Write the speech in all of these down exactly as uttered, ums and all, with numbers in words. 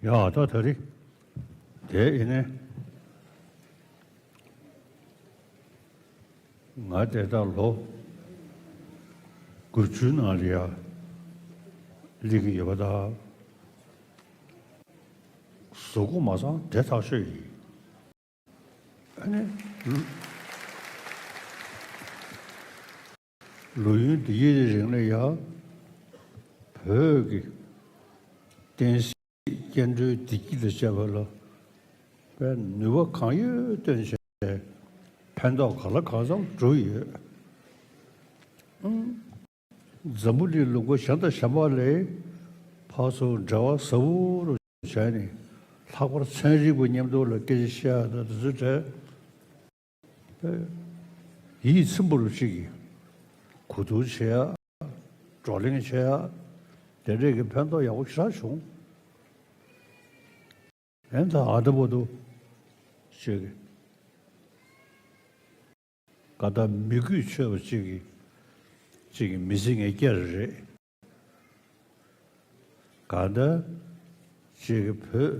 ཡ་ད་ད་རེད། དེ་ཡིན་ནས་ང་དེ་ལྟར་ལོ་དགུ་བཅུའི་ནང་ལ་ཡ་སླེབས་ཀྱི་ཡོད་པ་དང་། གཟུགས་པོ་མ་ཚང་དེ་ཐག་ཆོད་ཡིན། ཨ་ནི། ལོ་ཡུན་འདི་ཡི་རིང་ལ་ཡང་བོད་ཀྱི་བསྟན་སྲིད་སྐྱེ་འགྲོའི་བདེ་སྐྱིད་ལ་བྱས་པ་ལ་དཔེ་ནུས་པ་གང་ཡོད་བཏོན་བྱས་ཕན་ཐོགས་གང་ལ་གང་འཚམ་བསྒྲུབས་ཡོད། འཛམ་བུ་གླིང་ལུང་པ་གཞན་དང་གཞན་པ་ལས་ཕར་ཚུར་འབྲེལ་བ་ཟབ་པོ་རུ་བྱས་ནས་ལྷག་པར་ཚན་རིག་པ་མཉམ་དུ་ལ་སྐད་ཆ་བཤད་ཡ་དང་དེ་ཚོའི་གྲས་ཡིད་ཚིམ་པོ་རུ་ཅིག་གིས་གོ་བསྡུར་བྱེད་ཡ། བགྲོ་གླེང་བྱེད་ཡ། དེ་འདྲས་ཀྱི་ཕན་ཐོགས་ཡག་པོ་ཞེ་དྲག་བྱུང་། ཡིན་ད་ཨ་ད་བར་དུ་ཅིག་ག་ད་མི་གུས་ཆོད་པ་ཅིག་གིས་ཅིག་གིས་མི་ཚེ་ངས་བསྐྱལ་རེད། གང་ལྟར་ཅིག་གིས་བོད་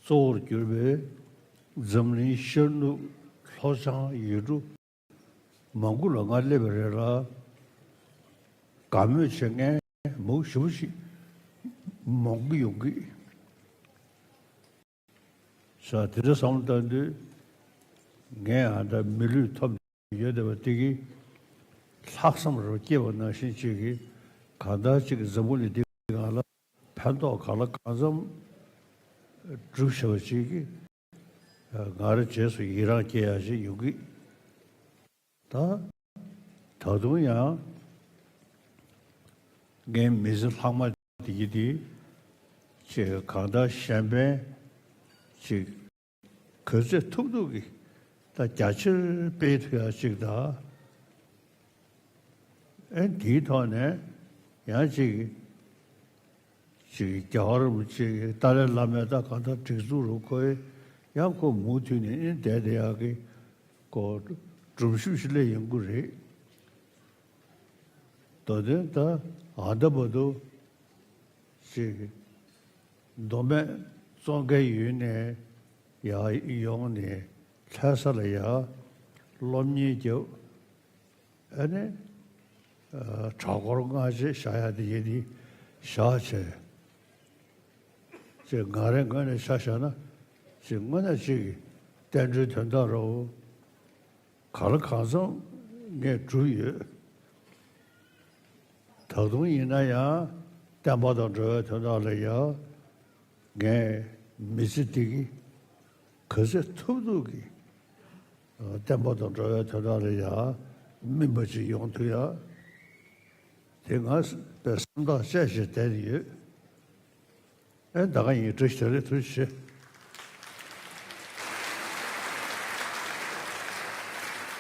གཙོ་བོར་གྱུར་པའི་འཛམ་གླིང་ཤར་ནུབ་ལྷོ་བྱང་ཡུལ་གྲུ་མང་པོ་ལ་ང་སླེབས་པ་རེད་ལ། དགའ་མོས་བྱེད་མཁན་མང་པོ་ཞེ་པོ་ཞིག་མང་པོ་ཡོང་གི། ས་དེ་འདྲ་བསམ་བློ་བཏང་དུས་ངས་ཨ་ད་མི་ལུས་ཐོབ་ཡོད་བསྡད་པ་དེ་གིས་ལྷག་བསམ་རེ་སྐྱེས་པ་ནང་བཞིན་ཅིག་གིས་གང་ལྟར་ཅིག་གིས་འཛམ་བུ་གླིང་འདི་སྒང་ལ་ཕན་ཐོགས་གང་ལ་གང་འཚམ་སྒྲུབ་བྱ་བ་ཅིག་གིས་ང་རང་རྗེས་སུ་ཡི་རང་སྐྱེ་ཡ་ཞིག་ཡོང་གི། ད་ད་དུང་ཡང་ངའི་མི་ཚེ་ལྷག་མ་དེ་གི་དེ་ཅིག་གང་ལྟར་གཞན་ཕན་ཅིག་ག་ཚོད་ཐུབ་ཐུབ་ཀྱིས་ད་རྒྱ་ཆེར་སྤེལ་ཐུབ་ཡ་ཅིག་དང་། ཨེ་དེའི་ཐོག་ནས་ཡང་ཅིག་ཅིག་རྒྱལ་བ་རིན་པོ་ཆེ་གི་ཏཱ་ལའི་བླ་མའི་ད་གང་ལྟར་སྒྲིག་འཛུགས་རུ་ཁོས་ཡང་ཁོ་མུ་མཐུད་ནས་ཨེ་བསྡད་བསྡད་ཡག་གི་ཁོ་སྒྲུབ་ཞུ་ཞིག་སླེབས་ཡོང་གི་རེད། མདོ་དོན་ད་ཨ་ད་བར་དུ་ཅིག་མདོ་སྨད་ཙོང་ཁའི་ཡུལ་ནས་ཡར་ཡོང་ནས་ལྷ་ས་ལ་ཡར་སློབ་གཉེར་རྒྱབ། ཨ་ནི་གྲྭ་སྐོར་སྔ་རྗེས་བཞག་ཡ་དེ་ཡིན་དེ་བཞག་བྱས། ཅིག་ང་རའི་ངོས་ནས་ཆ་བཞག་ན་ཅིག་དངོས་གནས་ཅིག་གི་བསྟན་འགྲོའི་དོན་དག་རུ་གང་ལ་གང་འཚམ་ངས་བསྒྲུབས་ཡོད། ད་དུང་ཡིན་ན་ཡང་བསྟན་པ་དང་འགྲོ་བའི་དོན་དག་ལ་ཡང་ངས་མི་ཚེ་འདི་གི་ག་ཚོད་ཐུབ་ཐུབ་ཀྱིས་བསྟན་པ་དང་འགྲོ་བའི་དོན་དག་ལ་ཡང་སྨིན་པ་ཅིག་ཡོང་ཐུབ་ཡ། དེ་ང་དཔེ་སེམས་ཐག་བཅད་བྱས་བསྡད་ཡོད། ཨེ་ད་ག་ཡིན། བཀྲ་ཤིས་བདེ་ལེགས། ཐུགས་རྗེ་ཆེ།